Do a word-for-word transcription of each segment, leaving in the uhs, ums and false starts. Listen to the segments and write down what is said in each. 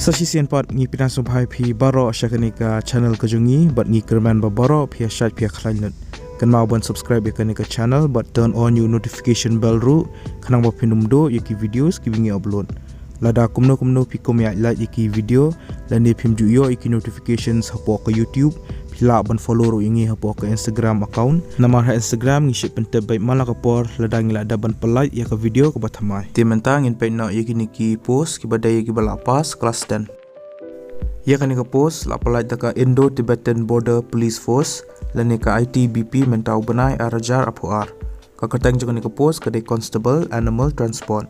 Sa shisien pat ngi pyndonkam sngewbha ïa phi baroh sha kane ka channel ka jong ngi, bad ngi kyrmen ba baroh phi ïa shait phi ïa khlaiñ lut. Kynmaw ban subscribe ïa kane ka channel bad turn on ïa u notification bell ruh, khnang ba phin ym duh ïa ki videos kiba ngi upload. Lada kumno kumno phi kum ïa like ïa ki video lane phim ju ïoh ïa ki notifications hapoh ka YouTube, phi lah ban follow ruh ïa ngi hapoh ka Instagram account. Namar ha Instagram ngi shait pyntip beit man la ka por lada ngi la dep ban pynlait ïa ka video kaba thymmai. Te mynta ngin peit noh ïa kine ki post kiba dei ïa kiba la pass class ten. Ïa kane ka post la pynlait da ka Indo-Tibetan Border Police Force lane ka I T B P mynta u bnai ar hajar arphew ar. Ka kyrteng jong kane ka post ka dei Constable Animal Transport.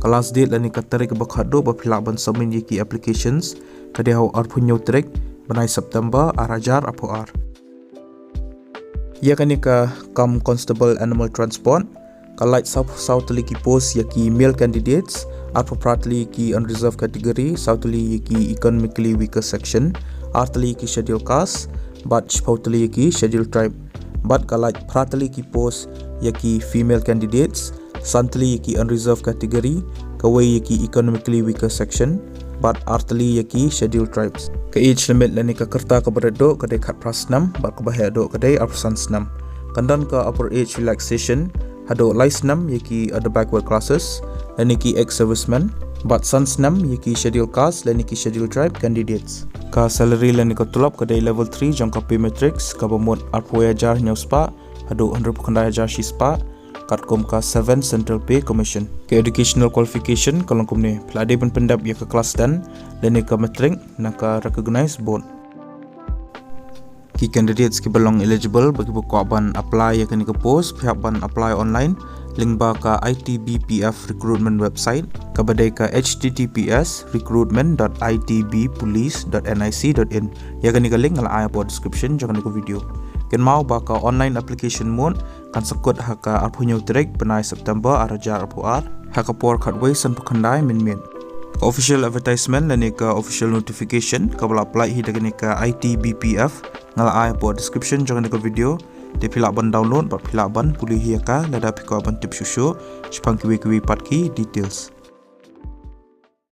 Ka last date lane ka tarik ba khatduh ba phi lah ban submit ïa ki applications ka dei ha u arphew hynñiew tarik bnai September ar hajar arphew ar. Ïa kane ka kam Constable Animal Transport ka lait saw, saw tylli ki post ïa ki male candidates, arphew phra tylli ïa ki unreserved category, saw tylli ïa ki economically weaker section, ar tylli ïa ki schedule caste, bad shiphew tylli ïa ki schedule tribe. Bad ka lait phra tylli ki post ïa ki female candidates, san tylli ïa ki unreserved category, kawei ïa ki economically weaker section, bad ar tylli ïa ki schedule tribes. Ka age limit lane ka rta kaba rit duh ka dei khatphra snem bad kaba heh duh ka dei arphew san snem. Kan don ka upper age relaxation haduh lai snem ïa ki other backward classes lane ki ex-servicemen, bad san snem ïa ki schedule caste lane ki schedule tribe candidates. Ka salary lane ka tulop ka dei level three jong ka pay matrix kaba mut arphew hajar hynñiew spah haduh hynriewphew khyndai hajar shi spah, katkum ka seven Central Pay Commission. Ka educational qualification ka long kumne, phi la dei ban pyndep ïa ka class ten lane ka matric na ka recognized board. Ki candidates kiba long eligible bad kiba kwah ban apply ïa kane ka post, phi hap ban apply online lyngba ka I T B P F recruitment website kaba dei ka H T T P S recruitment dot I T B police dot N I C dot in. Ïa kane ka link nga la ai hapoh description jong kane ka video. Kynmaw ba ka online application mode kan sa kut ha ka arphew hynñiew tarik bnai September ar hajar arphew ar ha ka por khatwei sanphew khyndai mynmiet. Ka official advertisement lane ka official notification kaba la pynlait hi da kane ka I T B P F nga la ai hapoh description jong kane ka video. Te phi lah ban download bad phi lah ban pule hi ïa ka lada phi kwah ban tip shuh shuh shaphang kiwei kiwei pat ki details.